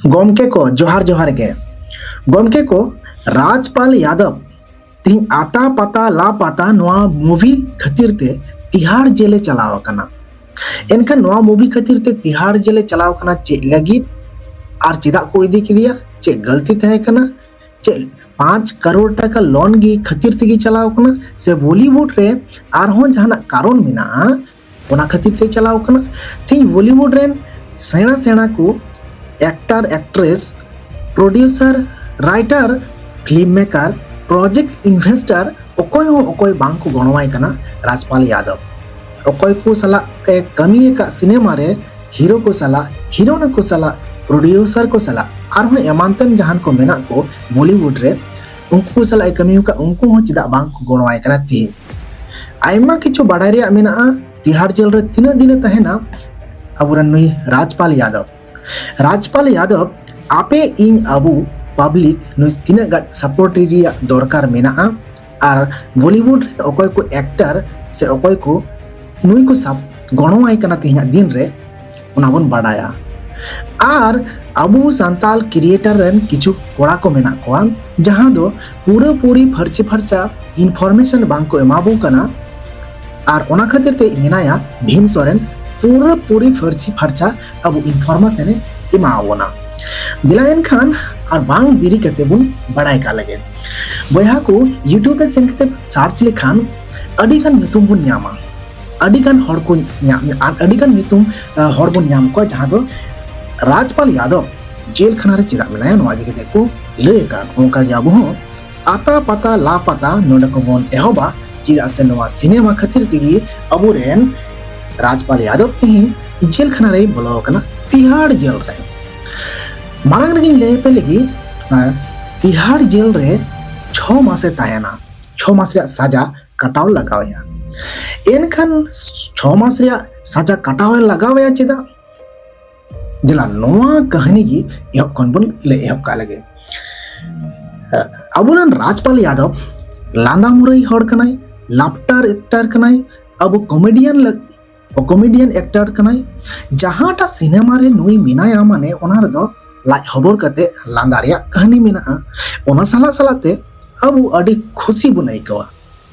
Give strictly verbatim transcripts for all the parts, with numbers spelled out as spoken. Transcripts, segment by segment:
ᱜᱚᱢᱠᱮ ᱠᱚ, ᱡᱚᱦᱟᱨ ᱡᱚᱦᱟᱨ ᱜᱮ᱾ ᱜᱚᱢᱠᱮ ᱠᱚ, ᱨᱟᱡᱽᱯᱟᱞ ᱭᱟᱫᱚᱵ ᱛᱤᱦᱤᱧ ᱟᱛᱟ ᱯᱟᱛᱟ ᱞᱟ ᱯᱟᱛᱟ ᱱᱚᱣᱟ movie ᱠᱷᱟᱹᱛᱤᱨ ᱛᱮ ᱛᱤᱦᱟᱲ ᱡᱮᱞᱮ ᱪᱟᱞᱟᱣ ᱟᱠᱟᱱᱟ᱾ ᱮᱱᱠᱷᱟᱱ ᱱᱚᱣᱟ movie ᱠᱷᱟᱹᱛᱤᱨ ᱛᱮ ᱛᱤᱦᱟᱲ ᱡᱮᱞᱮ ᱪᱟᱞᱟᱣ ᱟᱠᱟᱱᱟ ᱪᱮᱫ ᱞᱟᱹᱜᱤᱫ ᱟᱨ ᱪᱮᱫᱟᱜ ᱠᱚ ᱤᱫᱤ ᱠᱮᱫᱮᱭᱟ, ᱪᱮᱫ ᱜᱟᱹᱞᱛᱤ ᱛᱟᱦᱮᱸ ᱠᱟᱱᱟ, ᱪᱮᱫ ᱯᱟᱸᱪ ᱠᱟᱨᱳᱲ ᱴᱟᱠᱟ loan ᱜᱮ ᱠᱷᱟᱹᱛᱤᱨ ᱛᱮᱜᱮ ᱪᱟᱞᱟᱣ ᱠᱟᱱᱟ, ᱥᱮ ᱵᱚᱞᱤᱣᱩᱰ ᱨᱮ ᱟᱨᱦᱚᱸ ᱡᱟᱦᱟᱱᱟᱜ ᱠᱟᱨᱚᱱ ᱢᱮᱱᱟᱜᱼᱟ ᱚᱱᱟ ᱠᱷᱟᱹᱛᱤᱨ ᱛᱮ ᱪᱟᱞᱟᱣ ᱠᱟᱱᱟ? ᱛᱤᱦᱤᱧ ᱵᱚᱞᱤᱣᱩᱰ ᱨᱮᱱ ᱥᱮᱬᱟ ᱥᱮᱬᱟ ᱠᱚ actor, actress, producer, writer, film maker, project investor ᱚᱠᱚᱭ ᱦᱚᱸ ᱚᱠᱚᱭ ᱵᱟᱝ ᱠᱚ ᱜᱚᱲᱚᱣᱟᱭ ᱠᱟᱱᱟ ᱨᱟᱡᱽᱯᱟᱞ ᱭᱟᱫᱚᱵ᱾ ᱚᱠᱚᱭ ᱠᱚ ᱥᱟᱞᱟᱜ ᱮ ᱠᱟᱹᱢᱤ ᱟᱠᱟᱫ ᱥᱤᱱᱮᱢᱟ ᱨᱮ, ᱦᱤᱨᱳ ᱠᱚ ᱥᱟᱞᱟᱜ, ᱦᱤᱨᱳᱱᱤ ᱠᱚ ᱥᱟᱞᱟᱜ, producer ᱠᱚ ᱥᱟᱞᱟᱜ, ᱟᱨᱦᱚᱸ ᱮᱢᱟᱱ ᱛᱮᱱ ᱡᱟᱦᱟᱱ ᱠᱚ ᱢᱮᱱᱟᱜ ᱠᱚ ᱵᱚᱞᱤᱣᱩᱰ ᱨᱮ, ᱩᱱᱠᱩ ᱠᱚ ᱥᱟᱞᱟᱜ ᱮ ᱠᱟᱹᱢᱤ ᱟᱠᱟᱫ, ᱩᱱᱠᱩ ᱦᱚᱸ ᱪᱮᱫᱟᱜ ᱵᱟᱝ ᱠᱚ ᱜᱚᱲᱚᱣᱟᱭ ᱠᱟᱱᱟ? ᱛᱤᱦᱤᱧ ᱟᱭᱢᱟ ᱠᱤᱪᱷᱩ ᱵᱟᱰᱟᱭ ᱨᱮᱭᱟᱜ ᱢᱮᱱᱟᱜᱼᱟ᱾ ᱛᱤᱦᱟᱲ ᱡᱮᱞ ᱨᱮ ᱛᱤᱱᱟᱹᱜ ᱫᱤᱱᱮ ᱛᱟᱦᱮᱱᱟ ᱟᱵᱚᱨᱮᱱ ᱱᱩᱭ ᱨᱟᱡᱽᱯᱟᱞ ᱭᱟᱫᱚᱵ? ᱨᱟᱡᱽᱯᱟᱞ ᱭᱟᱫᱚᱵ ᱟᱯᱮ, ᱤᱧ, ᱟᱵᱚ public ᱱᱩᱭ ᱛᱤᱱᱟᱹᱜ ᱜᱟᱱ support ᱨᱮᱭᱟᱜ ᱫᱚᱨᱠᱟᱨ ᱢᱮᱱᱟᱜᱼᱟ, ᱟᱨ ᱵᱚᱞᱤᱣᱩᱰ ᱨᱮᱱ ᱚᱠᱚᱭ ᱠᱚ actor ᱥᱮ ᱚᱠᱚᱭ ᱠᱚ ᱱᱩᱭ ᱠᱚ ᱥᱟᱵ ᱜᱚᱲᱚᱣᱟᱭ ᱠᱟᱱᱟ ᱛᱮᱦᱮᱧᱟᱜ ᱫᱤᱱ ᱨᱮ, ᱚᱱᱟ ᱵᱚᱱ ᱵᱟᱰᱟᱭᱟ᱾ ᱟᱨ ᱟᱵᱚ ᱥᱟᱱᱛᱟᱲ creator ᱨᱮᱱ ᱠᱤᱪᱷᱩ ᱠᱚᱲᱟ ᱠᱚ ᱢᱮᱱᱟᱜ ᱠᱚᱣᱟ, ᱡᱟᱦᱟᱸ ᱫᱚ ᱯᱩᱨᱟᱹᱯᱩᱨᱤ ᱯᱷᱟᱹᱨᱪᱤ ᱯᱷᱟᱨᱪᱟ information ᱵᱟᱝ ᱠᱚ ᱮᱢᱟ ᱵᱚ ᱠᱟᱱᱟ᱾ ᱟᱨ ᱚᱱᱟ ᱠᱷᱟᱹᱛᱤᱨ ᱛᱮ ᱢᱮᱱᱟᱭᱟ ᱵᱷᱤᱢ ᱥᱚᱨᱮᱱ ᱯᱩᱨᱟᱹᱯᱩᱨᱤ ᱯᱷᱟᱹᱨᱪᱤ ᱯᱷᱟᱨᱪᱟ ᱟᱵᱚ information ᱮ ᱮᱢᱟ ᱵᱚᱱᱟ᱾ ᱫᱮᱞᱟ ᱮᱱᱠᱷᱟᱱ ᱟᱨ ᱵᱟᱝ ᱫᱮᱨᱤ ᱠᱟᱛᱮ ᱵᱚᱱ ᱵᱟᱲᱟᱭ ᱠᱟᱜ ᱞᱮᱜᱮ᱾ ᱵᱚᱭᱦᱟ ᱠᱚ, YouTube ᱨᱮ ᱥᱮᱱ ᱠᱟᱛᱮ search ᱞᱮᱠᱷᱟᱱ ᱟᱹᱰᱤ ᱜᱟᱱ ᱧᱩᱛᱩᱢ ᱵᱚᱱ ᱧᱟᱢᱟ, ᱟᱹᱰᱤ ᱜᱟᱱ ᱦᱚᱲ ᱠᱚ ᱧᱟᱢ, ᱟᱹᱰᱤ ᱜᱟᱱ ᱧᱩᱛᱩᱢ, ᱟᱸ, ᱦᱚᱲ ᱵᱚᱱ ᱧᱟᱢ ᱠᱚᱣᱟ ᱡᱟᱦᱟᱸ ᱫᱚ ᱨᱟᱡᱽᱯᱟᱞ ᱭᱟᱫᱚᱵ ᱡᱮᱞ ᱠᱷᱟᱱᱟ ᱨᱮ ᱪᱮᱫᱟᱜ ᱢᱮᱱᱟᱭᱟ, ᱱᱚᱣᱟ ᱤᱫᱤ ᱠᱟᱛᱮ ᱠᱚ ᱞᱟᱹᱭ ᱟᱠᱟᱫ᱾ ᱚᱱᱠᱟ ᱜᱮ ᱟᱵᱚ ᱦᱚᱸ ᱟᱛᱟ ᱯᱟᱛᱟ ᱞᱟ ᱯᱟᱛᱟ ᱱᱚᱰᱮ ᱠᱷᱚᱱ ᱵᱚᱱ ᱮᱦᱚᱵᱟ, ᱪᱮᱫᱟᱜ ᱥᱮ ᱱᱚᱣᱟ ᱥᱤᱱᱮᱢᱟ ᱠᱷᱟᱹᱛᱤᱨ ᱛᱮᱜᱮ ᱟᱵᱚᱨᱮᱱ ᱨᱟᱡᱽᱯᱟᱞ ᱭᱟᱫᱚᱵ ᱛᱮᱦᱮᱧ ᱡᱮᱞ ᱠᱷᱟᱱᱟ ᱨᱮᱭ ᱵᱚᱞᱚ ᱟᱠᱟᱱᱟ, ᱛᱤᱦᱟᱲ ᱡᱮᱞ ᱨᱮ᱾ ᱢᱟᱲᱟᱝ ᱨᱮᱜᱮᱧ ᱞᱟᱹᱭ ᱟᱯᱮ ᱞᱟᱹᱜᱤᱫ, ᱟᱨ ᱛᱤᱦᱟᱲ ᱡᱮᱞ ᱨᱮ ᱪᱷᱚ ᱢᱟᱥᱮ ᱛᱟᱦᱮᱱᱟ, ᱪᱷᱚ ᱢᱟᱥ ᱨᱮᱭᱟᱜ ᱥᱟᱡᱟ ᱠᱟᱴᱟᱣ ᱞᱟᱜᱟᱣ ᱮᱭᱟ᱾ ᱮᱱᱠᱷᱟᱱ ᱪᱷᱚ ᱢᱟᱥ ᱨᱮᱭᱟᱜ ᱥᱟᱡᱟ ᱠᱟᱴᱟᱣ ᱮ ᱞᱟᱜᱟᱣ ᱮᱭᱟ ᱪᱮᱫᱟᱜ? ᱫᱮᱞᱟ ᱱᱚᱣᱟ ᱠᱟᱹᱦᱱᱤ ᱜᱮ ᱮᱦᱚᱵ ᱠᱷᱚᱱ ᱵᱚᱱ ᱞᱟᱹᱭ ᱮᱦᱚᱵ ᱠᱟᱜ ᱞᱮᱜᱮ᱾ ᱟᱵᱚᱨᱮᱱ ᱨᱟᱡᱽᱯᱟᱞ ᱭᱟᱫᱚᱵ ᱞᱟᱸᱫᱟ ᱢᱩᱨᱟᱹᱭ ᱦᱚᱲ ᱠᱟᱱᱟᱭ, laughter actor ᱠᱟᱱᱟᱭ, ᱟᱵᱚ comedian ᱞᱟᱹᱜ-, comedian actor ᱠᱟᱱᱟᱭ᱾ ᱡᱟᱦᱟᱸᱴᱟᱜ ᱥᱤᱱᱮᱢᱟ ᱨᱮ ᱱᱩᱭ ᱢᱮᱱᱟᱭᱟ, ᱢᱟᱱᱮ ᱚᱱᱟ ᱨᱮᱫᱚ ᱞᱟᱡ ᱦᱚᱵᱚᱨ ᱠᱟᱛᱮ ᱞᱟᱸᱫᱟ ᱨᱮᱭᱟᱜ ᱠᱟᱹᱦᱱᱤ ᱢᱮᱱᱟᱜᱼᱟ᱾ ᱚᱱᱟ ᱥᱟᱞᱟᱜ ᱥᱟᱞᱟᱜ ᱛᱮ ᱟᱵᱚ ᱟᱹᱰᱤ ᱠᱷᱩᱥᱤ ᱵᱚᱱ ᱟᱹᱭᱠᱟᱹᱣᱟ᱾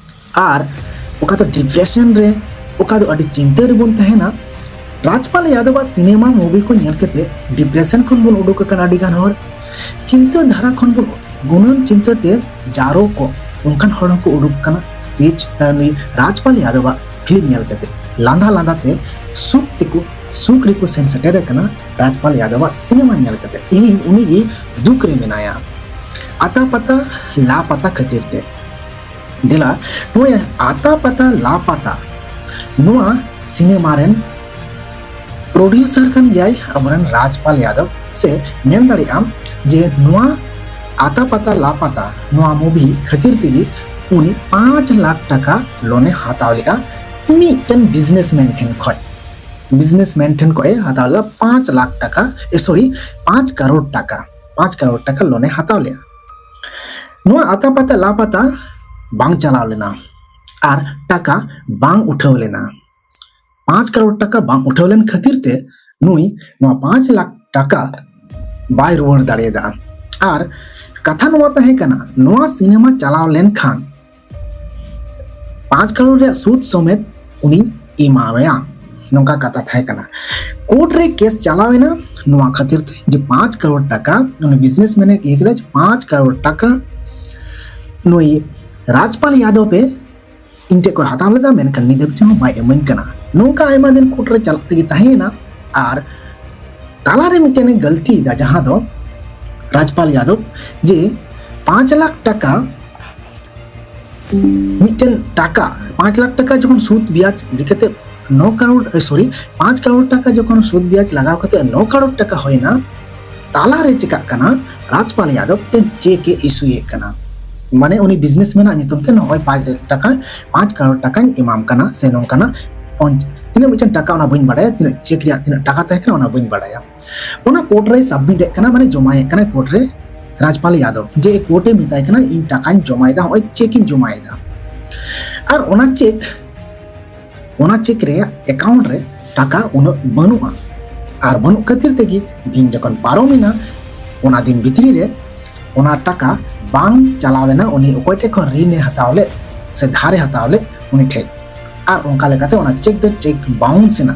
ᱟᱨ ᱚᱠᱟ ᱫᱚ ᱰᱤᱯᱨᱮᱥᱚᱱ ᱨᱮ, ᱚᱠᱟ ᱫᱚ ᱟᱹᱰᱤ ᱪᱤᱱᱛᱟᱹ ᱨᱮᱵᱚᱱ ᱛᱟᱦᱮᱱᱟ, ᱨᱟᱡᱽᱯᱟᱞ ᱭᱟᱫᱚᱵᱟᱜ ᱥᱤᱱᱮᱢᱟ ᱢᱩᱵᱷᱤ ᱠᱚ ᱧᱮᱞ ᱠᱟᱛᱮ ᱰᱤᱯᱨᱮᱥᱚᱱ ᱠᱷᱚᱱ ᱵᱚᱱ ᱩᱰᱩᱠ ᱟᱠᱟᱱᱟ ᱟᱹᱰᱤ ᱜᱟᱱ ᱦᱚᱲ᱾ ᱪᱤᱱᱛᱟᱹ ᱫᱷᱟᱨᱟ ᱠᱷᱚᱱ ᱵᱚᱱ, ᱜᱩᱱᱟᱹᱱ ᱪᱤᱱᱛᱟᱹ ᱛᱮ ᱡᱟᱨᱚ ᱠᱚ, ᱚᱱᱠᱟᱱ ᱦᱚᱲ ᱦᱚᱸᱠᱚ ᱩᱰᱩᱠ ᱟᱠᱟᱱᱟ᱾ ᱛᱮᱡᱽ, ᱟᱨ ᱱᱩᱭ ᱨᱟᱡᱽᱯᱟᱞ ᱭᱟᱫᱚᱵᱟᱜ ᱯᱷᱤᱞᱢ ᱧᱮᱞ ᱠᱟᱛᱮ ᱞᱟᱸᱫᱟ ᱞᱟᱸᱫᱟ ᱛᱮ ᱥᱩᱠ ᱛᱮᱠᱚ, ᱥᱩᱠ ᱨᱮᱠᱚ ᱥᱮᱱ ᱥᱮᱴᱮᱨ ᱟᱠᱟᱱᱟ ᱨᱟᱡᱽᱯᱟᱞ ᱭᱟᱫᱚᱵᱟᱜ ᱥᱤᱱᱮᱢᱟ ᱧᱮᱞ ᱠᱟᱛᱮ᱾ ᱛᱮᱦᱮᱧ ᱩᱱᱤ ᱜᱮ ᱫᱩᱠ ᱨᱮ ᱢᱮᱱᱟᱭᱟ ᱟᱛᱟ ᱯᱟᱛᱟ ᱞᱟ ᱯᱟᱛᱟ ᱠᱷᱟᱹᱛᱤᱨ ᱛᱮ᱾ ᱫᱮᱞᱟ, ᱱᱚᱣᱟ ᱟᱛᱟ ᱯᱟᱛᱟ ᱞᱟ ᱯᱟᱛᱟ, ᱱᱚᱣᱟ ᱥᱤᱱᱮᱢᱟ ᱨᱮᱱ ᱯᱨᱚᱰᱭᱩᱥᱟᱨ ᱠᱟᱱ ᱜᱮᱭᱟᱭ ᱟᱵᱚᱨᱮᱱ ᱨᱟᱡᱽᱯᱟᱞ ᱭᱟᱫᱚᱵ᱾ ᱥᱮ ᱢᱮᱱ ᱫᱟᱲᱮᱭᱟᱜ ᱟᱢ ᱡᱮ ᱱᱚᱣᱟ ᱟᱛᱟ ᱯᱟᱛᱟ ᱞᱟ ᱯᱟᱛᱟ, ᱱᱚᱣᱟ ᱢᱩᱵᱷᱤ ᱠᱷᱟᱹᱛᱤᱨ ᱛᱮᱜᱮ ᱩᱱᱤ ᱯᱟᱸᱪ ᱞᱟᱠᱷ ᱴᱟᱠᱟ ᱞᱳᱱᱮ ᱦᱟᱛᱟᱣ ᱞᱮᱜᱼᱟ ᱢᱤᱫᱴᱮᱱ ᱵᱤᱡᱽᱱᱮᱥᱢᱮᱱ ᱴᱷᱮᱱ ᱠᱷᱚᱱ᱾ ᱵᱤᱡᱽᱱᱮᱥᱢᱮᱱ ᱴᱷᱮᱱ ᱠᱷᱚᱱ ᱮ ᱦᱟᱛᱟᱣ ᱞᱮᱫᱟ ᱯᱟᱸᱪ ᱞᱟᱠᱷ ᱴᱟᱠᱟ, ᱮ, ᱥᱚᱨᱤ, ᱯᱟᱸᱪ ᱠᱟᱨᱳᱲ ᱴᱟᱠᱟ, ᱯᱟᱸᱪ ᱠᱟᱨᱳᱲ ᱴᱟᱠᱟ ᱞᱳᱱᱮ ᱦᱟᱛᱟᱣ ᱞᱮᱜᱼᱟ᱾ ᱱᱚᱣᱟ ᱟᱛᱟ ᱯᱟᱛᱟ ᱞᱟ ᱯᱟᱛᱟ ᱵᱟᱝ ᱪᱟᱞᱟᱣ ᱞᱮᱱᱟ ᱟᱨ ᱴᱟᱠᱟ ᱵᱟᱝ ᱩᱴᱷᱟᱹᱣ ᱞᱮᱱᱟ᱾ ᱯᱟᱸᱪ ᱠᱟᱨᱳᱲ ᱴᱟᱠᱟ ᱵᱟᱝ ᱩᱴᱷᱟᱹᱣ ᱞᱮᱱ ᱠᱷᱟᱹᱛᱤᱨ ᱛᱮ ᱱᱩᱭ ᱱᱚᱣᱟ ᱯᱟᱸᱪ ᱞᱟᱠᱷ ᱴᱟᱠᱟ ᱵᱟᱭ ᱨᱩᱣᱟᱹᱲ ᱫᱟᱲᱮᱭᱟᱫᱟ᱾ ᱟᱨ ᱠᱟᱛᱷᱟ ᱱᱚᱣᱟ ᱛᱟᱦᱮᱸ ᱠᱟᱱᱟ, ᱱᱚᱣᱟ ᱥᱤᱱᱮᱢᱟ ᱪᱟᱞᱟᱣ ᱞᱮᱱᱠᱷᱟᱱ ᱯᱟᱸᱪ ᱠᱟᱨᱳᱲ ᱨᱮᱭᱟᱜ ᱥᱩᱫ ᱥᱚᱢᱮᱛ ᱩᱱᱤᱧ ᱮᱢᱟᱣᱟᱭᱟ, ᱱᱚᱝᱠᱟ ᱠᱟᱛᱷᱟ ᱛᱟᱦᱮᱸ ᱠᱟᱱᱟ᱾ ᱠᱳᱨᱴ ᱨᱮ ᱠᱮᱥ ᱪᱟᱞᱟᱣ ᱮᱱᱟ ᱱᱚᱣᱟ ᱠᱷᱟᱹᱛᱤᱨ ᱛᱮ ᱡᱮ ᱯᱟᱸᱪ ᱠᱟᱨᱳᱲ ᱴᱟᱠᱟ, ᱩᱱᱤ ᱵᱤᱡᱽᱱᱮᱥᱢᱮᱱᱮ ᱤᱭᱟᱹ ᱠᱮᱫᱟ ᱡᱮ ᱯᱟᱸᱪ ᱠᱟᱨᱳᱲ ᱴᱟᱠᱟ ᱱᱩᱭ ᱨᱟᱡᱽᱯᱟᱞ ᱭᱟᱫᱚᱵ ᱮ ᱤᱧ ᱴᱷᱮᱱ ᱠᱷᱚᱱ ᱦᱟᱛᱟᱣ ᱞᱮᱫᱟ, ᱢᱮᱱᱠᱷᱟᱱ ᱱᱤᱛ ᱫᱷᱟᱹᱵᱤᱡ ᱦᱚᱸ ᱵᱟᱭ ᱤᱢᱟᱹᱧ ᱠᱟᱱᱟ᱾ ᱱᱚᱝᱠᱟ ᱟᱭᱢᱟ ᱫᱤᱱ ᱠᱳᱨᱴ ᱨᱮ ᱪᱟᱞᱟᱜ ᱛᱮᱜᱮ ᱛᱟᱦᱮᱸᱭᱮᱱᱟ᱾ ᱟᱨ ᱛᱟᱞᱟᱨᱮ ᱢᱤᱫᱴᱮᱱ ᱮ ᱜᱟᱹᱞᱛᱤᱭᱮᱫᱟ, ᱡᱟᱦᱟᱸ ᱫᱚ ᱨᱟᱡᱽᱯᱟᱞ ᱭᱟᱫᱚᱵ, ᱡᱮ ᱯᱟᱸᱪ ᱞᱟᱠᱷ ᱴᱟᱠᱟ ᱢᱤᱫᱴᱮᱱ ᱴᱟᱠᱟ, ᱯᱟᱸᱪ ᱞᱟᱠᱷ ᱴᱟᱠᱟ ᱡᱚᱠᱷᱚᱱ ᱥᱩᱫ ᱵᱤᱭᱟᱡᱽ ᱞᱮᱠᱟᱛᱮ ᱱᱚ ᱠᱟᱨᱳᱲ, ᱮ, ᱥᱚᱨᱤ, ᱯᱟᱸᱪ ᱠᱟᱨᱳᱲ ᱴᱟᱠᱟ ᱡᱚᱠᱷᱚᱱ ᱥᱩᱫ ᱵᱤᱭᱟᱡᱽ ᱞᱟᱜᱟᱣ ᱠᱟᱛᱮ ᱱᱚ ᱠᱟᱨᱳᱲ ᱴᱟᱠᱟ ᱦᱩᱭᱱᱟ, ᱛᱟᱞᱟᱨᱮ ᱪᱤᱠᱟᱜ ᱠᱟᱱᱟ, ᱨᱟᱡᱽᱯᱟᱞ ᱭᱟᱫᱚᱵ ᱢᱤᱫᱴᱮᱱ ᱪᱮᱠ ᱮ ᱤᱥᱩᱭᱮᱫ ᱠᱟᱱᱟ᱾ ᱢᱟᱱᱮ ᱩᱱᱤ ᱵᱤᱡᱽᱱᱮᱥᱢᱮᱱᱟᱜ ᱧᱩᱛᱩᱢ ᱛᱮ ᱱᱚᱜᱼᱚᱭ ᱯᱟᱸᱪ ᱞᱟᱠᱷ ᱴᱟᱠᱟ, ᱯᱟᱸᱪ ᱠᱟᱨᱳᱲ ᱴᱟᱠᱟᱧ ᱮᱢᱟᱢ ᱠᱟᱱᱟ ᱥᱮ ᱱᱚᱝᱠᱟᱱᱟᱜ ᱯᱚᱧᱪ-, ᱛᱤᱱᱟᱹᱜ ᱢᱤᱫᱴᱮᱱ ᱴᱟᱠᱟ ᱚᱱᱟ ᱵᱟᱹᱧ ᱵᱟᱲᱟᱭᱟ, ᱛᱤᱱᱟᱹᱜ ᱪᱮᱠ ᱨᱮᱭᱟᱜ ᱛᱤᱱᱟᱹᱜ ᱴᱟᱠᱟ ᱛᱟᱦᱮᱸ ᱠᱟᱱᱟ ᱚᱱᱟ ᱵᱟᱹᱧ ᱵᱟᱲᱟᱭᱟ᱾ ᱚᱱᱟ ᱠᱳᱨᱴ ᱨᱮᱭ ᱥᱟᱵᱢᱤᱴ ᱮᱫ ᱠᱟᱱᱟ, ᱢᱟᱱᱮ ᱡᱚᱢᱟᱭᱮᱫ ᱠᱟᱱᱟᱭ ᱠᱳᱨᱴ ᱨᱮ ᱨᱟᱡᱽᱯᱟᱞ ᱭᱟᱫᱚᱵ, ᱡᱮ ᱠᱳᱨᱴ ᱮ ᱢᱮᱛᱟᱭ ᱠᱟᱱᱟ ᱤᱧ ᱴᱟᱠᱟᱧ ᱡᱚᱢᱟᱭᱮᱫᱟ, ᱱᱚᱜᱼᱚᱭ ᱪᱮᱠ ᱤᱧ ᱡᱚᱢᱟᱭᱮᱫᱟ᱾ ᱟᱨ ᱚᱱᱟ ᱪᱮᱠ, ᱚᱱᱟ ᱪᱮᱠ ᱨᱮᱭᱟᱜ ᱮᱠᱟᱣᱩᱱᱴ ᱨᱮ ᱴᱟᱠᱟ ᱩᱱᱟᱹᱜ ᱵᱟᱹᱱᱩᱜᱼᱟ᱾ ᱟᱨ ᱵᱟᱹᱱᱩᱜ ᱠᱷᱟᱹᱛᱤᱨ ᱛᱮᱜᱮ ᱫᱤᱱ ᱡᱚᱠᱷᱚᱱ ᱯᱟᱨᱚᱢᱮᱱᱟ, ᱚᱱᱟ ᱫᱤᱱ ᱵᱷᱤᱛᱨᱤ ᱨᱮ ᱚᱱᱟ ᱴᱟᱠᱟ ᱵᱟᱝ ᱪᱟᱞᱟᱣ ᱞᱮᱱᱟ ᱩᱱᱤ ᱚᱠᱚᱭ ᱴᱷᱮᱡ ᱠᱷᱚᱱ ᱨᱤᱱ ᱮ ᱦᱟᱛᱟᱣ ᱞᱮᱫ ᱥᱮ ᱫᱷᱟᱨ ᱮ ᱦᱟᱛᱟᱣ ᱞᱮᱫ ᱩᱱᱤ ᱴᱷᱮᱡ᱾ ᱟᱨ ᱚᱱᱠᱟ ᱞᱮᱠᱟᱛᱮ ᱚᱱᱟ ᱪᱮᱠ ᱫᱚ ᱪᱮᱠ ᱵᱟᱣᱩᱱᱥ ᱮᱱᱟ᱾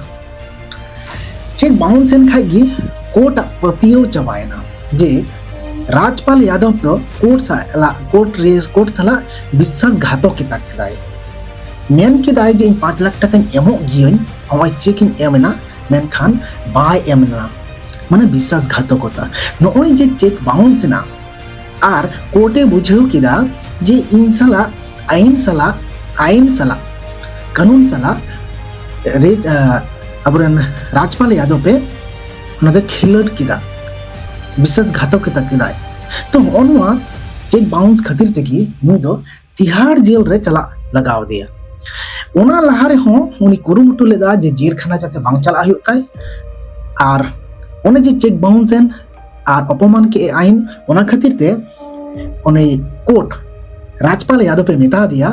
ᱪᱮᱠ ᱵᱟᱣᱩᱱᱥ ᱮᱱ ᱠᱷᱟᱡ ᱜᱮ ᱠᱳᱨᱴ ᱟᱜ ᱯᱟᱹᱛᱭᱟᱹᱣ ᱪᱟᱵᱟᱭᱮᱱᱟ ᱡᱮ ᱨᱟᱡᱽᱯᱟᱞ ᱭᱟᱫᱚᱵ ᱫᱚ ᱠᱳᱨᱴ ᱥᱟᱞᱟᱜ ᱠᱳᱨᱴ ᱨᱮ ᱠᱳᱨᱴ ᱥᱟᱞᱟᱜ ᱵᱤᱥᱥᱟᱥ ᱜᱷᱟᱛᱚᱠᱤᱛᱟ ᱠᱮᱫᱟᱭ᱾ ᱢᱮᱱ ᱠᱮᱫᱟᱭ ᱡᱮ ᱤᱧ ᱯᱟᱸᱪ ᱞᱟᱠᱷ ᱴᱟᱠᱟᱧ ᱮᱢᱚᱜ ᱜᱤᱭᱟᱹᱧ, ᱱᱚᱜᱼᱚᱭ ᱪᱮᱠ ᱤᱧ ᱮᱢ ᱮᱱᱟ, ᱢᱮᱱᱠᱷᱟᱱ ᱵᱟᱭ ᱮᱢ ᱮᱱᱟ, ᱢᱟᱱᱮ ᱵᱤᱥᱥᱟᱥ ᱜᱷᱟᱛᱚᱠᱚᱛᱟ᱾ ᱱᱚᱜᱼᱚᱭ ᱡᱮ ᱪᱮᱠ ᱵᱟᱣᱩᱱᱥ ᱮᱱᱟ ᱟᱨ ᱠᱳᱨᱴ ᱮ ᱵᱩᱡᱷᱟᱹᱣ ᱠᱮᱫᱟ ᱡᱮ ᱤᱧ ᱥᱟᱞᱟᱜ ᱟᱭᱤᱱ ᱥᱟᱞᱟᱜ ᱟᱭᱤᱱ ᱥᱟᱞᱟᱜ ᱠᱟᱹᱱᱩᱱ ᱥᱟᱞᱟᱜ ᱨᱮᱡ ᱟᱵᱚᱨᱮᱱ ᱨᱟᱡᱽᱯᱟᱞ ᱭᱟᱫᱚᱵ ᱮ ᱚᱱᱟ ᱫᱚ ᱠᱷᱮᱞᱳᱰ ᱠᱮᱫᱟ, ᱵᱤᱥᱥᱟᱥ ᱜᱷᱟᱛᱚᱠᱚᱛᱟ ᱠᱮᱫᱟᱭ᱾ ᱛᱚ ᱱᱚᱜᱼᱚ ᱱᱚᱣᱟ ᱪᱮᱠ ᱵᱟᱣᱩᱱᱥ ᱠᱷᱟᱹᱛᱤᱨ ᱛᱮᱜᱮ ᱱᱩᱭ ᱫᱚ ᱛᱤᱦᱟᱲ ᱡᱮᱞ ᱨᱮ ᱪᱟᱞᱟᱜ ᱞᱟᱜᱟᱣ ᱟᱫᱮᱭᱟ᱾ ᱚᱱᱟ ᱞᱟᱦᱟ ᱨᱮᱦᱚᱸ ᱩᱱᱤ ᱠᱩᱨᱩᱢᱩᱴᱩ ᱞᱮᱫᱟ ᱡᱮ ᱡᱮᱞ ᱠᱷᱟᱱᱟ ᱡᱟᱛᱮ ᱵᱟᱝ ᱪᱟᱞᱟᱜ ᱦᱩᱭᱩᱜ ᱛᱟᱭ, ᱟᱨ ᱚᱱᱮ ᱡᱮ ᱪᱮᱠ ᱵᱟᱣᱩᱱᱥ ᱮᱱ ᱟᱨ ᱚᱯᱚᱢᱟᱱ ᱠᱮᱫ ᱮ ᱟᱭᱤᱱ, ᱚᱱᱟ ᱠᱷᱟᱹᱛᱤᱨ ᱛᱮ ᱩᱱᱤ ᱠᱳᱨᱴ ᱨᱟᱡᱽᱯᱟᱞ ᱭᱟᱫᱚᱵ ᱮ ᱢᱮᱛᱟ ᱫᱮᱭᱟ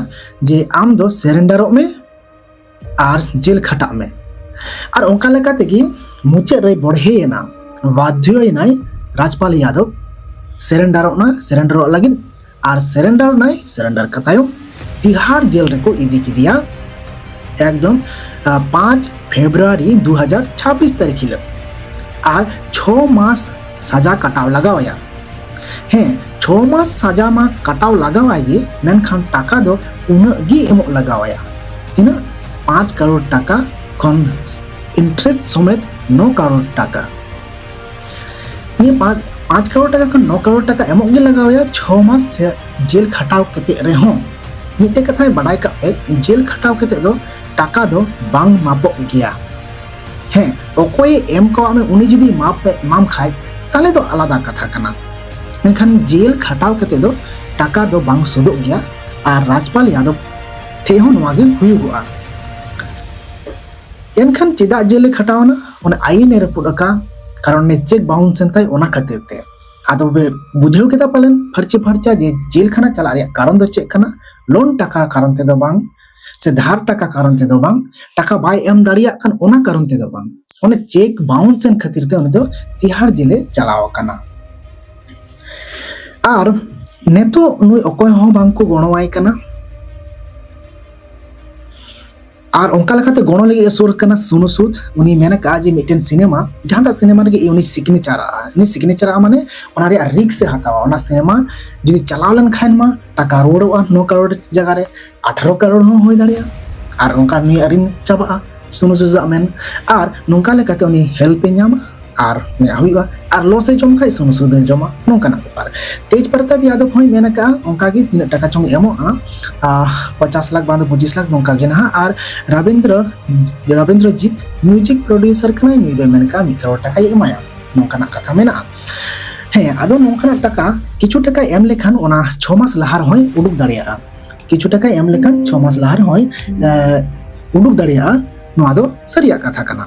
ᱡᱮ ᱟᱢ ᱫᱚ ᱥᱮᱨᱮᱱᱰᱟᱨᱚᱜ ᱢᱮ ᱟᱨ ᱡᱮᱞ ᱠᱷᱟᱴᱟᱜ ᱢᱮ᱾ ᱟᱨ ᱚᱱᱠᱟ ᱞᱮᱠᱟ ᱛᱮᱜᱮ ᱢᱩᱪᱟᱹᱫ ᱨᱮ ᱵᱚᱲᱦᱮᱭᱮᱱᱟ, ᱵᱟᱫᱽᱫᱷᱚᱭᱮᱱᱟᱭ ᱨᱟᱡᱽᱯᱟᱞ ᱭᱟᱫᱚᱵ ᱥᱮᱨᱮᱱᱰᱟᱨᱚᱜ ᱱᱟ ᱥᱮᱨᱮᱱᱰᱟᱨᱚᱜ ᱞᱟᱹᱜᱤᱫ᱾ ᱟᱨ ᱥᱮᱨᱮᱱᱰᱟᱨ ᱱᱟᱭ, ᱥᱮᱨᱮᱱᱰᱟᱨ ᱠᱟᱛᱟᱭᱚᱢ ᱛᱤᱦᱟᱲ ᱡᱮᱞ ᱨᱮᱠᱚ ᱤᱫᱤ ᱠᱮᱫᱮᱭᱟ ᱮᱠᱫᱚᱢ ᱯᱟᱸᱪ ᱯᱷᱮᱵᱽᱨᱩᱣᱟᱨᱤ ᱫᱩ ᱦᱟᱡᱟᱨ ᱪᱷᱟᱵᱵᱤᱥ ᱛᱟᱹᱨᱤᱠᱷ ᱦᱤᱞᱳᱜ᱾ ᱟᱨ ᱪᱷᱚ ᱢᱟᱥ ᱥᱟᱡᱟ ᱠᱟᱴᱟᱣ ᱞᱟᱜᱟᱣᱟᱭᱟ᱾ ᱦᱮᱸ, ᱪᱷᱚ ᱢᱟᱥ ᱥᱟᱡᱟ ᱢᱟ ᱠᱟᱴᱟᱣ ᱞᱟᱜᱟᱣᱟᱭ ᱜᱮ, ᱢᱮᱱᱠᱷᱟᱱ ᱴᱟᱠᱟ ᱫᱚ ᱩᱱᱟᱹᱜ ᱜᱮ ᱮᱢᱚᱜ ᱞᱟᱜᱟᱣᱟᱭᱟ᱾ ᱛᱤᱱᱟᱹᱜ? ᱯᱟᱸᱪ ᱠᱟᱨᱳᱲ ᱴᱟᱠᱟ ᱠᱷᱚᱱ ᱤᱱᱴᱟᱨᱮᱥᱴ ᱥᱚᱢᱮᱛ ᱱᱚ ᱠᱟᱨᱳᱲ ᱴᱟᱠᱟ᱾ ᱱᱤᱭᱟᱹ ᱯᱟᱸᱪ ᱯᱟᱸᱪ ᱠᱟᱨᱳᱲ ᱴᱟᱠᱟ ᱠᱷᱚᱱ ᱱᱚ ᱠᱟᱨᱳᱲ ᱴᱟᱠᱟ ᱮᱢᱚᱜ ᱜᱮ ᱞᱟᱜᱟᱣᱟᱭᱟ ᱪᱷᱚ ᱢᱟᱥ ᱥᱮ ᱡᱮᱞ ᱠᱷᱟᱴᱟᱣ ᱠᱟᱛᱮ ᱨᱮᱦᱚᱸ᱾ ᱢᱤᱫᱴᱮᱡ ᱠᱟᱛᱷᱟᱭ ᱵᱟᱰᱟᱭ ᱠᱟᱜ ᱯᱮ, ᱡᱮᱞ ᱠᱷᱟᱴᱟᱣ ᱠᱟᱛᱮ ᱫᱚ ᱴᱟᱠᱟ ᱫᱚ ᱵᱟᱝ ᱢᱟᱯᱚᱜ ᱜᱮᱭᱟ᱾ ᱦᱮᱸ, ᱚᱠᱚᱭᱮ ᱮᱢ ᱠᱟᱣᱟᱜ ᱢᱮ ᱩᱱᱤ ᱡᱩᱫᱤ ᱢᱟᱯ ᱮ ᱮᱢᱟᱢ ᱠᱷᱟᱡ, ᱛᱟᱦᱞᱮ ᱫᱚ ᱟᱞᱟᱫᱟ ᱠᱟᱛᱷᱟ ᱠᱟᱱᱟ᱾ ᱢᱮᱱᱠᱷᱟᱱ ᱡᱮᱞ ᱠᱷᱟᱴᱟᱣ ᱠᱟᱛᱮ ᱫᱚ ᱴᱟᱠᱟ ᱫᱚ ᱵᱟᱝ ᱥᱳᱫᱷᱚᱜ ᱜᱮᱭᱟ᱾ ᱟᱨ ᱨᱟᱡᱽᱯᱟᱞ ᱭᱟᱫᱚᱵ ᱴᱷᱮᱡ ᱦᱚᱸ ᱱᱚᱣᱟ ᱜᱮ ᱦᱩᱭᱩᱜᱚᱜᱼᱟ᱾ ᱮᱱᱠᱷᱟᱱ ᱪᱮᱫᱟᱜ ᱡᱮᱞᱮ ᱠᱷᱟᱴᱟᱣ ᱮᱱᱟ? ᱚᱱᱟ ᱟᱭᱤᱱ ᱮ ᱨᱟᱹᱯᱩᱫ ᱟᱠᱟᱫ, ᱠᱟᱨᱚᱱ ᱱᱤᱭᱟᱹ ᱪᱮᱠ ᱵᱟᱣᱩᱱᱥ ᱮᱱ ᱛᱟᱭ, ᱚᱱᱟ ᱠᱷᱟᱹᱛᱤᱨ ᱛᱮ᱾ ᱟᱫᱚ ᱯᱮ ᱵᱩᱡᱷᱟᱹᱣ ᱠᱮᱫᱟ ᱯᱟᱞᱮᱱ ᱯᱷᱟᱨᱪᱟ ᱯᱷᱟᱨᱪᱟ ᱡᱮ ᱡᱮᱞ ᱠᱷᱟᱱᱟ ᱪᱟᱞᱟᱜ ᱨᱮᱭᱟᱜ ᱠᱟᱨᱚᱱ ᱫᱚ ᱪᱮᱫ ᱠᱟᱱᱟ? ᱞᱳᱱ ᱴᱟᱠᱟ ᱠᱟᱨᱚᱱ ᱛᱮᱫᱚ ᱵᱟᱝ, ᱥᱮ ᱫᱷᱟᱨ ᱴᱟᱠᱟ ᱠᱟᱨᱚᱱ ᱛᱮᱫᱚ ᱵᱟᱝ, ᱴᱟᱠᱟ ᱵᱟᱭ ᱮᱢ ᱫᱟᱲᱮᱭᱟᱜ ᱠᱟᱱ ᱚᱱᱟ ᱠᱟᱨᱚᱱ ᱛᱮᱫᱚ ᱵᱟᱝ, ᱚᱱᱮ ᱪᱮᱠ ᱵᱟᱣᱩᱱᱥ ᱮᱱ ᱠᱷᱟᱹᱛᱤᱨ ᱛᱮ ᱩᱱᱤ ᱫᱚ ᱛᱤᱦᱟᱲ ᱡᱮᱞᱮ ᱪᱟᱞᱟᱣ ᱟᱠᱟᱱᱟ᱾ ᱟᱨ ᱱᱤᱛᱚᱜ ᱱᱩᱭ ᱚᱠᱚᱭ ᱦᱚᱸ ᱵᱟᱝ ᱠᱚ ᱜᱚᱲᱚᱣᱟᱭ ᱠᱟᱱᱟ᱾ ᱟᱨ ᱚᱱᱠᱟ ᱞᱮᱠᱟᱛᱮ ᱜᱚᱲᱚ ᱞᱟᱹᱜᱤᱫ ᱮ ᱥᱩᱨ ᱠᱟᱱᱟ ᱥᱩᱱᱩ ᱥᱩᱫ᱾ ᱩᱱᱤ ᱢᱮᱱ ᱟᱠᱟᱫᱼᱟ ᱡᱮ ᱢᱤᱫᱴᱮᱱ ᱥᱤᱱᱮᱢᱟ, ᱡᱟᱦᱟᱸᱴᱟᱜ ᱥᱤᱱᱮᱢᱟ ᱨᱮᱜᱮ ᱩᱱᱤ ᱥᱤᱜᱽᱱᱮᱪᱟᱨᱟᱜᱼᱟ᱾ ᱩᱱᱤ ᱥᱤᱜᱽᱱᱮᱪᱟᱨᱟᱜᱼᱟ ᱢᱟᱱᱮ ᱚᱱᱟ ᱨᱮᱭᱟᱜ ᱨᱤᱠᱥ ᱮ ᱦᱟᱛᱟᱣᱟ᱾ ᱚᱱᱟ ᱥᱤᱱᱮᱢᱟ ᱡᱩᱫᱤ ᱪᱟᱞᱟᱣ ᱞᱮᱱᱠᱷᱟᱱ ᱢᱟ ᱴᱟᱠᱟ ᱨᱩᱣᱟᱹᱲᱚᱜᱼᱟ, ᱱᱚ ᱠᱟᱨᱳᱲ ᱡᱟᱭᱜᱟ ᱨᱮ ᱟᱴᱷᱟᱨᱚ ᱠᱟᱨᱳᱲ ᱦᱚᱸ ᱦᱩᱭ ᱫᱟᱲᱮᱭᱟᱜᱼᱟ᱾ ᱟᱨ ᱚᱱᱠᱟ ᱱᱩᱭᱟᱜ ᱨᱤᱱ ᱪᱟᱵᱟᱜᱼᱟ ᱥᱩᱱᱩ ᱥᱩᱫᱟᱜ ᱢᱮᱱ᱾ ᱟᱨ ᱱᱚᱝᱠᱟ ᱞᱮᱠᱟᱛᱮ ᱩᱱᱤ ᱦᱮᱞᱯ ᱮ ᱧᱟᱢᱟ ᱟᱨ ᱩᱱᱤᱭᱟᱜ ᱦᱩᱭᱩᱜᱼᱟ᱾ ᱟᱨ ᱞᱚᱥ ᱮ ᱡᱚᱢ ᱠᱷᱟᱡ ᱥᱩᱱᱩ ᱥᱩᱫ ᱮ ᱡᱚᱢᱟ, ᱱᱚᱝᱠᱟᱱᱟᱜ ᱵᱮᱯᱟᱨ᱾ ᱛᱮᱡᱽ ᱯᱨᱚᱛᱟᱯ ᱭᱟᱫᱚᱵ ᱦᱚᱸᱭ ᱢᱮᱱ ᱟᱠᱟᱫᱼᱟ ᱚᱱᱠᱟᱜᱮ ᱛᱤᱱᱟᱹᱜ ᱴᱟᱠᱟ ᱪᱚᱝ ᱮᱢᱚᱜᱼᱟ, ᱟᱨ ᱯᱚᱪᱟᱥ ᱞᱟᱠᱷ ᱵᱟᱝ ᱫᱚ ᱯᱚᱸᱪᱤᱥ ᱞᱟᱠᱷ ᱱᱚᱝᱠᱟ ᱜᱮ ᱱᱟᱦᱟᱜ᱾ ᱟᱨ ᱨᱚᱵᱤᱱᱫᱨᱚ ᱨᱚᱵᱤᱱᱫᱨᱚᱡᱤᱛ ᱢᱤᱣᱡᱤᱠ ᱯᱨᱚᱰᱭᱩᱥᱟᱨ ᱠᱟᱱᱟᱭ, ᱱᱩᱭ ᱫᱚᱭ ᱢᱮᱱ ᱟᱠᱟᱫᱼᱟ ᱢᱤᱫ ᱠᱟᱨᱳᱲ ᱴᱟᱠᱟᱭ ᱮᱢᱟᱭᱟ, ᱱᱚᱝᱠᱟᱱᱟᱜ ᱠᱟᱛᱷᱟ ᱢᱮᱱᱟᱜᱼᱟ᱾ ᱦᱮᱸ, ᱟᱫᱚ ᱱᱚᱝᱠᱟᱱᱟᱜ ᱴᱟᱠᱟ, ᱠᱤᱪᱷᱩ ᱴᱟᱠᱟ ᱮᱢ ᱞᱮᱠᱷᱟᱱ ᱚᱱᱟ ᱪᱷᱚ ᱢᱟᱥ ᱞᱟᱦᱟ ᱨᱮᱦᱚᱸᱭ ᱩᱰᱩᱠ ᱫᱟᱲᱮᱭᱟᱜᱼᱟ᱾ ᱠᱤᱪᱷᱩ ᱴᱟᱠᱟ ᱮᱢ ᱞᱮᱠᱷᱟᱱ ᱪᱷᱚ ᱢᱟᱥ ᱞᱟᱦᱟ ᱨᱮᱦᱚᱸᱭ ᱮ, ᱩᱰᱩᱠ ᱫᱟᱲᱮᱭᱟᱜᱼᱟ᱾ ᱱᱚᱣᱟ ᱫᱚ ᱥᱟᱹᱨᱤᱭᱟᱜ ᱠᱟᱛᱷᱟ ᱠᱟᱱᱟ,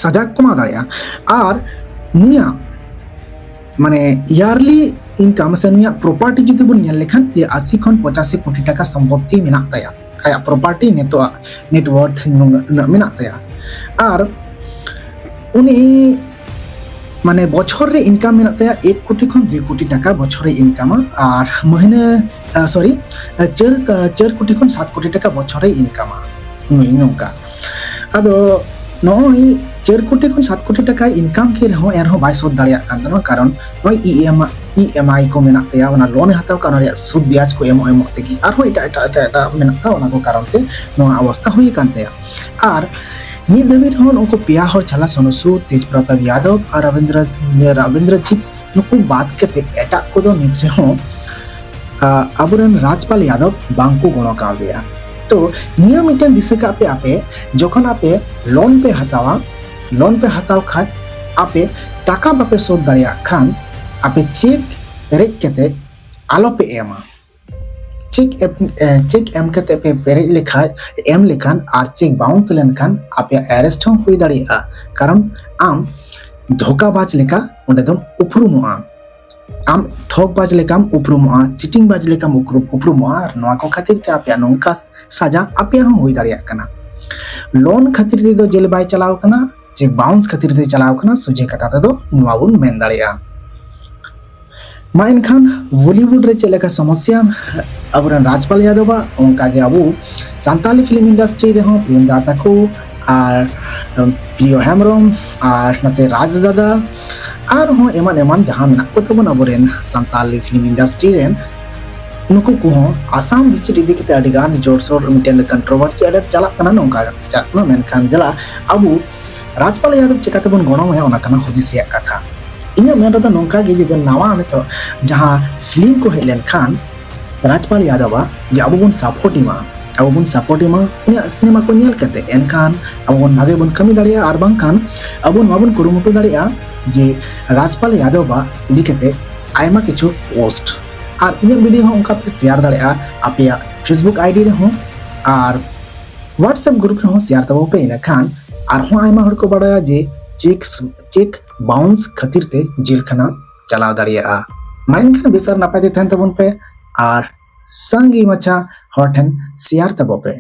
ᱥᱟᱡᱟ ᱠᱚᱢᱟᱣ ᱫᱟᱲᱮᱭᱟᱜᱼᱟ᱾ ᱟᱨ ᱱᱩᱭᱟᱜ ᱢᱟᱱᱮ ᱤᱭᱟᱨᱞᱤ ᱤᱱᱠᱟᱢ ᱥᱮ ᱱᱩᱭᱟᱜ ᱯᱨᱚᱯᱟᱨᱴᱤ ᱡᱩᱫᱤ ᱵᱚᱱ ᱧᱮᱞ ᱞᱮᱠᱷᱟᱱ ᱡᱮ ᱟᱥᱤ ᱠᱷᱚᱱ ᱯᱚᱸᱪᱟᱥᱤ ᱠᱳᱴᱤ ᱴᱟᱠᱟ ᱥᱚᱢᱯᱚᱛᱛᱤ ᱢᱮᱱᱟᱜ ᱛᱟᱭᱟ᱾ ᱟᱭᱟᱜ ᱯᱨᱚᱯᱟᱨᱴᱤ ᱱᱤᱛᱚᱜ ᱱᱮᱴ ᱣᱟᱨᱛᱷ ᱩᱱᱟᱹᱜ ᱢᱮᱱᱟᱜ ᱛᱟᱭᱟ᱾ ᱟᱨ ᱩᱱᱤ ᱢᱟᱱᱮ ᱵᱚᱪᱷᱚᱨ ᱨᱮ ᱤᱱᱠᱟᱢ ᱢᱮᱱᱟᱜ ᱛᱟᱭᱟ ᱮᱠ ᱠᱳᱴᱤ ᱠᱷᱚᱱ ᱫᱩᱭ ᱠᱳᱴᱤ ᱴᱟᱠᱟ ᱵᱚᱪᱷᱚᱨ ᱨᱮ ᱤᱱᱠᱟᱢᱟ᱾ ᱟᱨ ᱢᱟᱹᱦᱱᱟᱹ ᱥᱚᱨᱤ ᱪᱟᱨ ᱪᱟᱨ ᱠᱳᱴᱤ ᱠᱷᱚᱱ ᱥᱟᱛ ᱠᱳᱴᱤ ᱴᱟᱠᱟ ᱵᱚᱪᱷᱚᱨ ᱨᱮ ᱤᱱᱠᱟᱢᱟ ᱱᱩᱭ ᱱᱚᱝᱠᱟ᱾ ᱟᱫᱚ ᱱᱚᱜᱼᱚᱭ ᱪᱟᱨ ᱠᱳᱴᱤ ᱠᱷᱚᱱ ᱥᱟᱛ ᱠᱳᱴᱤ ᱴᱟᱠᱟᱭ ᱤᱱᱠᱟᱢ ᱠᱮᱫ ᱨᱮᱦᱚᱸ ᱮᱱᱨᱮᱦᱚᱸ ᱵᱟᱭ ᱥᱳᱫᱷ ᱫᱟᱲᱮᱭᱟᱜ ᱠᱟᱱ ᱛᱟᱦᱮᱱᱟ, ᱠᱟᱨᱚᱱ ᱱᱚᱜᱼᱚᱭ ᱤ ᱮᱢ ᱤ ᱮᱢ ᱟᱭ ᱠᱚ ᱢᱮᱱᱟᱜ ᱛᱟᱭᱟ, ᱚᱱᱟ ᱞᱳᱱ ᱮ ᱦᱟᱛᱟᱣ ᱠᱟᱜ ᱚᱱᱟ ᱨᱮᱭᱟᱜ ᱥᱩᱫ ᱵᱮᱭᱟᱡᱽ ᱠᱚ ᱮᱢᱚᱜ ᱮᱢᱚᱜ ᱛᱮᱜᱮ ᱟᱨᱦᱚᱸ ᱮᱴᱟᱜ ᱮᱴᱟᱜ ᱮᱴᱟᱜ ᱮᱴᱟᱜ ᱢᱮᱱᱟᱜ ᱛᱟᱭᱟ, ᱚᱱᱟ ᱠᱚ ᱠᱟᱨᱚᱱ ᱛᱮ ᱱᱚᱣᱟ ᱚᱵᱚᱥᱛᱟ ᱦᱩᱭ ᱟᱠᱟᱱ ᱛᱟᱭᱟ᱾ ᱟᱨ ᱢᱤᱫ ᱫᱷᱟᱹᱵᱤᱡ ᱨᱮᱦᱚᱸ ᱱᱩᱠᱩ ᱯᱮᱭᱟ ᱦᱚᱲ ᱪᱟᱞᱟ ᱥᱚᱱᱩ ᱥᱩᱫ, ᱛᱮᱡᱽ ᱯᱨᱚᱛᱟᱯ ᱭᱟᱫᱚᱵ ᱟᱨ ᱨᱚᱵᱤᱱᱫᱨᱚ ᱨᱚᱵᱤᱱᱫᱨᱚᱡᱤᱛ ᱱᱩᱠᱩ ᱵᱟᱫ ᱠᱟᱛᱮ ᱮᱴᱟᱜ ᱠᱚᱫᱚ ᱱᱤᱛ ᱨᱮᱦᱚᱸ ᱟᱵᱚᱨᱮᱱ ᱨᱟᱡᱽᱯᱟᱞ ᱭᱟᱫᱚᱵ ᱵᱟᱝᱠᱚ ᱜᱚᱲᱚ ᱠᱟᱣᱫᱮᱭᱟ᱾ ᱛᱚ ᱱᱤᱭᱟᱹ ᱢᱤᱫᱴᱮᱱ ᱫᱤᱥᱟᱹ ᱠᱟᱜ ᱯᱮ, ᱟᱯᱮ ᱡᱚᱠᱷᱚᱱ ᱟᱯᱮ ᱞᱳᱱ ᱯᱮ ᱦᱟᱛᱟᱣᱟ, ᱞᱳᱱ ᱯᱮ ᱦᱟᱛᱟᱣ ᱠᱷᱟᱱ ᱟᱯᱮ ᱴᱟᱠᱟ ᱵᱟᱯᱮ ᱥᱳᱫᱷ ᱫᱟᱲᱮᱭᱟᱜ ᱠᱷᱟᱱ ᱟᱯᱮ ᱪᱮᱠ ᱯᱮᱨᱮᱡ ᱠᱟᱛᱮ ᱟᱞᱚᱯᱮ ᱮᱢᱟ᱾ ᱪᱮᱠ ᱪᱮᱠ ᱮᱢ ᱠᱟᱛᱮ ᱯᱮ ᱯᱮᱨᱮᱡ ᱞᱮᱠᱷᱟᱱ, ᱮᱢ ᱞᱮᱠᱷᱟᱱ ᱟᱨ ᱪᱮᱠ ᱵᱟᱣᱩᱱᱥ ᱞᱮᱱᱠᱷᱟᱱ ᱟᱯᱮᱭᱟᱜ ᱮᱨᱮᱥᱴ ᱦᱚᱸ ᱦᱩᱭ ᱫᱟᱲᱮᱭᱟᱜᱼᱟ, ᱠᱟᱨᱚᱱ ᱟᱢ ᱫᱷᱳᱠᱟᱵᱟᱡᱽ ᱞᱮᱠᱟ ᱚᱸᱰᱮ ᱫᱚᱢ ᱩᱯᱨᱩᱢᱚᱜᱼᱟ᱾ ᱟᱢ ᱴᱷᱚᱜᱽ ᱵᱟᱡᱽ ᱞᱮᱠᱟᱢ ᱩᱯᱨᱩᱢᱚᱜᱼᱟ, ᱪᱤᱴᱤᱝ ᱵᱟᱡᱽ ᱞᱮᱠᱟᱢ ᱩᱯᱨᱩᱢᱚᱜᱼᱟ᱾ ᱟᱨ ᱱᱚᱣᱟ ᱠᱚ ᱠᱷᱟᱹᱛᱤᱨ ᱛᱮ ᱟᱯᱮᱭᱟᱜ ᱱᱚᱝᱠᱟ ᱥᱟᱡᱟ ᱟᱯᱮᱭᱟᱜ ᱦᱚᱸ ᱦᱩᱭ ᱫᱟᱲᱮᱭᱟᱜ ᱠᱟᱱᱟ᱾ ᱞᱳᱱ ᱠᱷᱟᱹᱛᱤᱨ ᱛᱮᱫᱚ ᱡᱮᱞ ᱵᱟᱭ ᱪᱟᱞᱟᱣ ᱠᱟᱱᱟ, ᱪᱮᱠ ᱵᱟᱣᱩᱱᱥ ᱠᱷᱟᱹᱛᱤᱨ ᱛᱮ ᱪᱟᱞᱟᱣ ᱠᱟᱱᱟ, ᱥᱚᱡᱷᱮ ᱠᱟᱛᱷᱟ ᱛᱮᱫᱚ ᱱᱚᱣᱟ ᱵᱚᱱ ᱢᱮᱱ ᱫᱟᱲᱮᱭᱟᱜᱼᱟ᱾ ᱢᱟ ᱮᱱᱠᱷᱟᱱ ᱵᱚᱞᱤᱣᱩᱰ ᱨᱮ ᱪᱮᱫ ᱞᱮᱠᱟ ᱥᱚᱢᱚᱥᱥᱟ ᱟᱵᱚᱨᱮᱱ ᱨᱟᱡᱽᱯᱟᱞ ᱭᱟᱫᱚᱵᱟᱜ, ᱚᱱᱠᱟᱜᱮ ᱟᱵᱚ ᱥᱟᱱᱛᱟᱞᱤ ᱯᱷᱤᱞᱢ ᱤᱱᱰᱟᱥᱴᱨᱤ ᱨᱮᱦᱚᱸ ᱯᱨᱮᱢ ᱫᱟ ᱛᱟᱠᱚ ᱟᱨ ᱯᱨᱤᱭᱚ ᱦᱮᱢᱵᱨᱚᱢ ᱟᱨ ᱱᱚᱛᱮ ᱨᱟᱡᱽ ᱫᱟᱫᱟ ᱟᱨᱦᱚᱸ ᱮᱢᱟᱱ ᱮᱢᱟᱱ ᱡᱟᱦᱟᱸ ᱢᱮᱱᱟᱜ ᱠᱚ ᱛᱟᱵᱚᱱ ᱟᱵᱚᱨᱮᱱ ᱥᱟᱱᱛᱟᱞᱤ ᱯᱷᱤᱞᱢ ᱤᱱᱰᱟᱥᱴᱨᱤ ᱨᱮᱱ, ᱱᱩᱠᱩ ᱠᱚᱦᱚᱸ ᱟᱥᱟᱢ ᱵᱤᱪᱟᱹᱨ ᱤᱫᱤ ᱠᱟᱛᱮ ᱟᱹᱰᱤ ᱜᱟᱱ ᱡᱳᱨᱥᱳᱨ ᱢᱤᱫᱴᱮᱱ ᱠᱚᱱᱴᱨᱳᱵᱷᱟᱨᱥᱤ ᱟᱹᱰᱤ ᱟᱸᱴ ᱪᱟᱞᱟᱜ ᱠᱟᱱᱟ, ᱱᱚᱝᱠᱟ ᱪᱟᱞᱟᱜ ᱠᱟᱱᱟ᱾ ᱢᱮᱱᱠᱷᱟᱱ ᱫᱮᱞᱟ ᱟᱵᱚ ᱨᱟᱡᱽᱯᱟᱞ ᱭᱟᱫᱚᱵ ᱪᱤᱠᱟᱛᱮᱵᱚᱱ ᱜᱚᱲᱚ ᱟᱭᱟ, ᱚᱱᱟ ᱠᱟᱱᱟ ᱦᱩᱫᱤᱥ ᱨᱮᱭᱟᱜ ᱠᱟᱛᱷᱟ᱾ ᱤᱧᱟᱹᱜ ᱢᱮᱱ ᱨᱮᱫᱚ ᱱᱚᱝᱠᱟ ᱜᱮ, ᱡᱩᱫᱤ ᱱᱟᱣᱟ ᱱᱤᱛᱚᱜ ᱡᱟᱦᱟᱸ ᱯᱷᱤᱞᱢ ᱠᱚ ᱦᱮᱡ ᱞᱮᱱᱠᱷᱟᱱ ᱨᱟᱡᱽᱯᱟᱞ ᱭᱟᱫᱚᱵᱟᱜ ᱡᱮ ᱟᱵᱚ ᱵᱚᱱ ᱥᱟᱯᱳᱨᱴ ᱮᱢᱟ, ᱟᱵᱚ ᱵᱚᱱ ᱥᱟᱯᱳᱨᱴ ᱮᱢᱟ ᱩᱱᱤᱭᱟᱜ ᱥᱤᱱᱮᱢᱟ ᱠᱚ ᱧᱮᱞ ᱠᱟᱛᱮ, ᱮᱱᱠᱷᱟᱱ ᱟᱵᱚ ᱵᱚᱱ ᱵᱷᱟᱜᱮ ᱵᱚᱱ ᱠᱟᱹᱢᱤ ᱫᱟᱲᱮᱭᱟᱜᱼᱟ᱾ ᱟᱨ ᱵᱟᱝᱠᱷᱟᱱ ᱟᱵᱚ ᱱᱚᱣᱟ ᱵᱚᱱ ᱠᱩᱨᱩᱢᱩᱴᱩ ᱫᱟᱲᱮᱭᱟᱜᱼᱟ ᱡᱮ ᱨᱟᱡᱽᱯᱟᱞ ᱭᱟᱫᱚᱵᱟᱜ ᱤᱫᱤ ᱠᱟᱛᱮ ᱟᱭᱢᱟ ᱠᱤᱪᱷᱩ ᱯᱳᱥᱴ, ᱟᱨ ᱤᱧᱟᱹᱜ ᱵᱷᱤᱰᱤᱭᱳ ᱦᱚᱸ ᱚᱱᱠᱟ ᱯᱮ ᱥᱮᱭᱟᱨ ᱫᱟᱲᱮᱭᱟᱜᱼᱟ ᱟᱯᱮᱭᱟᱜ ᱯᱷᱮᱥᱵᱩᱠ ᱟᱭᱰᱤ ᱨᱮᱦᱚᱸ ᱟᱨ ᱣᱟᱴᱥᱮᱯ ᱜᱨᱩᱯ ᱨᱮᱦᱚᱸ ᱥᱮᱭᱟᱨ ᱛᱟᱵᱚ ᱯᱮ᱾ ᱤᱱᱟᱹᱠᱷᱟᱱ ᱟᱨᱦᱚᱸ ᱟᱭᱢᱟ ᱦᱚᱲ ᱠᱚ ᱵᱟᱲᱟᱭᱟ ᱡᱮ ᱪᱮᱠ ᱪᱮᱠ ᱵᱟᱣᱩᱱᱥ ᱠᱷᱟᱹᱛᱤᱨ ᱛᱮ ᱡᱮᱞ ᱠᱷᱟᱱᱟ ᱪᱟᱞᱟᱣ ᱫᱟᱲᱮᱭᱟᱜᱼᱟ᱾ ᱢᱟ ᱮᱱᱠᱷᱟᱱ ᱵᱮᱥ ᱟᱨ ᱱᱟᱯᱟᱭ ᱛᱮ ᱛᱟᱦᱮᱱ ᱛᱟᱵᱚᱱ ᱯᱮ ᱟᱨ ᱥᱟᱸᱜᱮ ᱢᱟᱪᱷᱟ ᱦᱚᱲ ᱴᱷᱮᱱ ᱥᱮᱭᱟᱨ ᱛᱟᱵᱚ ᱯᱮ᱾